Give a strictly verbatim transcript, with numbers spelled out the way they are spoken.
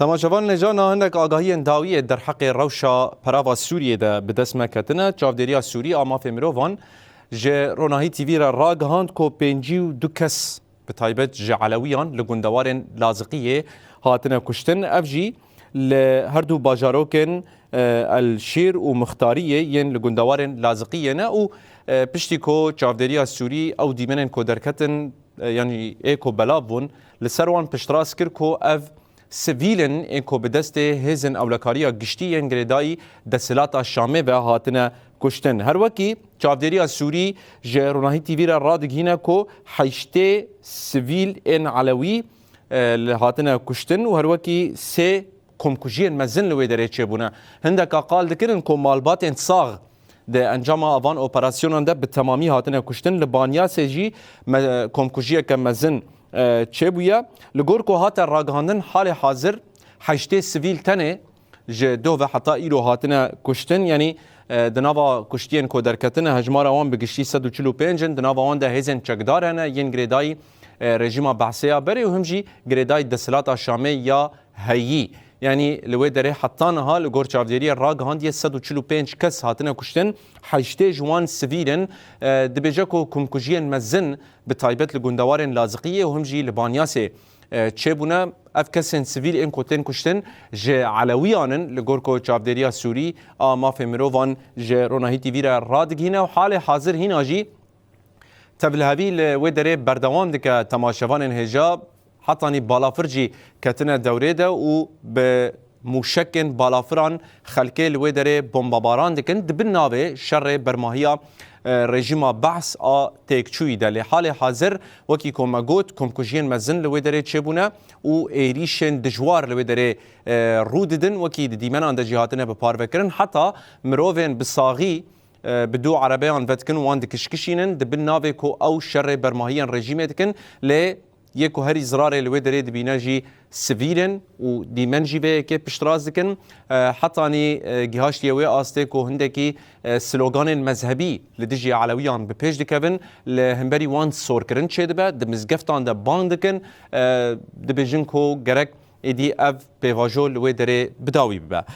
Temaşevan, nêca niha hindek agahiyên dawiyê derheqê rewşa perava Sûriyê de bi dest me ketine. Çavdêriya Sûrî a Mafê Mirovan ji Ronahî T V re ragihand ku pêncî û du kes, bi taybet ji Elewiyan, li gundewarên Laziqiyê hatine kuştin. Ev jî li her du bajarokên, e, El Şîr û Muxtariyê yên li gundewarên Laziqiyê ne û, e, piştî ku çavdêriya Sûrî ew dîmenên ku derketin, e, yanî ê ku belav bûn, li ser wan piştrast kir ku ev sivîl in ên ku bi destê hêzên ewlekariya giştî yên girêdayî desthilata Şamê ve hatine kuştin. Her wekî çavdêriya Sûrî ji Ronahî T V re radigihîne ku heştê sivîl ên Elewî, e, li hatine kuştin û her wekî sê komkujiyên mezin li wê derê çêbûne. Hindeka qal dikirin ku malbatên sax di encama van operasyonan de bi temamî hatine kuştin. Li Banyasê jî me-, komkujiyeke mezin, e, çêbûye. Li gor ku hate ragihandin, halê hazir heştê sivîl tenê ji doh ve heta îro hatine kuştin. Yanî, e, di nava kuştiyên ku derketine, hejmara wan bi giştî sed û çil û pênc in. Di nava wan de hêzên çekdar hene yên girêdayî, e, rejîma Behsê ya berê û him jî girêdayî desthilata Şamê ya heyî. Yanî li wê derê heta niha li gor çavdêriyê ragihandiye sed û çil û pênc kes hatine kuştin, heştê ji wan sivîl in. E, dibêje ku komkujiyên mezin bi taybet li gundewarên Laziqiyê û him jî li Banyasê, e, çêbûne. Ev kesên sivîl ên ku tên kuştin ji Elewiyan in, li gor ku çavdêriya Sûrî a mafê mirovan ji Ronahî T V re radigihîne û halê hazir hîna jî tevlihevî li wê derê berdewam dike. Temaşevanên hêja hetanî balafir jî ketine dewrê de û bi mûşekên balafiran xelkê li wê derê bombebaran dikin. Di bin navê şerê bermahiya, e, rejîma Behs a têkçûyî de. Lê halê hazir, wekî ku me got, komkujiyên mezin li wê derê çêbûne û êrîşên dijwar li wê derê, e, rû didin, wekî di dîmenan de jî hatine bi parvekirin. Heta mirovên bi saxî, e, bi du erebeyan vedikin, wan dikişkişînin. Di bin navê ku ew şerê bermahiyên rejîmê dikin, lê yê ku herî zirarê li wê derê dibîne jî sivîl in û dîmen jî vê yekê piştrast dikin. E, hetanî, e, gihaştiye wê astê ku hindekî, e, sloganên mezhebî li dijî Elewiyan bi pêş dikevin, li hemberî wan sorkirin çêdibe, di mizgeftan de bang dikin, e, dibêjin ku gerek êdî ev pêvajo li wê derê bi dawî bibe.